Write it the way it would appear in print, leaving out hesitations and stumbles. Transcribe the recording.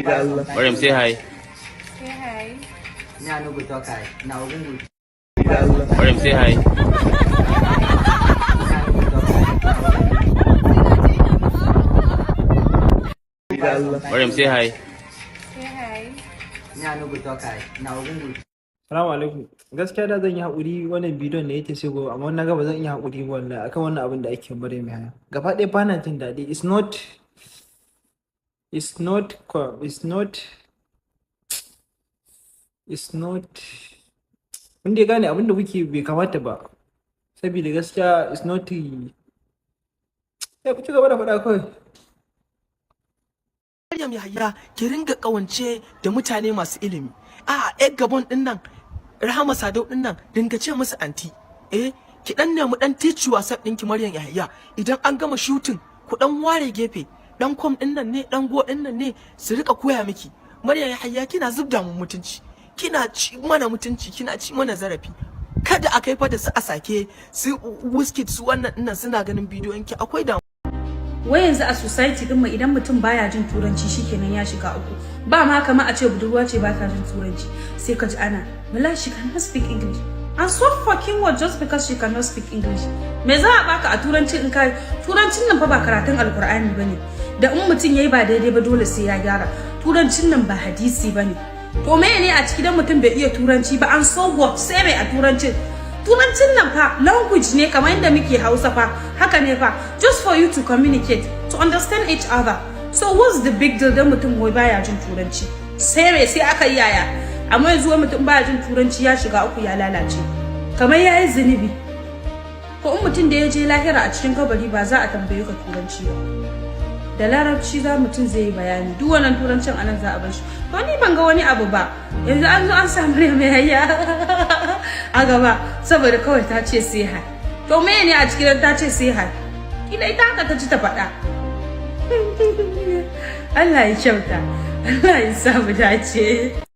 Maryam, say hi. Say hi. Me, I no go talk hi. Na Ogun go. Maryam, say hi. Me, I no go talk hi. Na Ogun go. Maryam, say hi. Say hi. Me, I no go talk hi. Na Ogun go. Salamu alaikum. Gaskiya da zan yi haƙuri wannan bidiyon ne yake sai gobe, amma na ga ba zan iya haƙuri wallahi akan wannan abin da ake Maryam Yahaya. Gaba ɗaya bana jin daɗi. It's not kun dai gane abin da kuke bai kamata ba. Saboda gaskiya it's not, ya ku ci gaba da faɗa kawai. Maryam Yahaya, ki ringa kawance da mutane masu ilimi. A ƴar Gabon din nan, Rahama Sadau din nan, dinga ce musu aunty. Eh, ki dan nemi dan teach WhatsApp ɗinki, Maryam Yahaya. Idan an gama shooting, ku dan ware gefe. Dan kom din nan ne, dan go din nan ne, su rika koya miki. Maryam Yahaya, kina zubda mu mutunci. Kina ci mana mutunci, kina ci mana zarafi. Kada a kai fa da su a sake su Wizkid su wannan dinnan suna ganin bidiyon ki, akwai damuwa. Wai yanzu a society din mu, idan mutum baya jin Turanci, shikenan ya shiga uku. Ba ma kama a ce budurwa ce ba ta jin Turanci, sai ka ji ana, "Wallahi she cannot speak English." And so fucking what? Just because she cannot speak English, me za a baka a Turanci? In kai Turancin nan fa ba karatun Alkur'ani bane da in mutum yayi ba daidai ba dole sai ya gyara. Turancin nan ba hadisi bane. To me ne a ciki dan mutum bai iya Turanci ba? And so what? Sai mai a Turancin? Turancin nan fa language ne kamar yadda muke Hausa fa, haka ne fa, just for you to communicate, to understand each other. So what's the big deal dan mutum wai baya jin Turanci? Sai me? Sai aka yi yaya? Amma yanzu wai mutum baya jin Turanci, ya shiga uku, ya lalace, kamar yayi zunubi. Ko in mutum da ya je lahira, a cikin kabari ba za a tambaye ka Turanci ba, da Larabci za mutum zai yi bayani. Duk wannan Turancin anan za a bar shi. To ni ban ga wani abu ba. Yanzu an zo an samu Maryam Yahaya a gaba saboda kawai ta ce "Say hi." To me ne a cikin ta ce "Say hi"? Kila ita haka ta ci ta faɗa. Allah ya kyauta, Allah ya sa mu dace.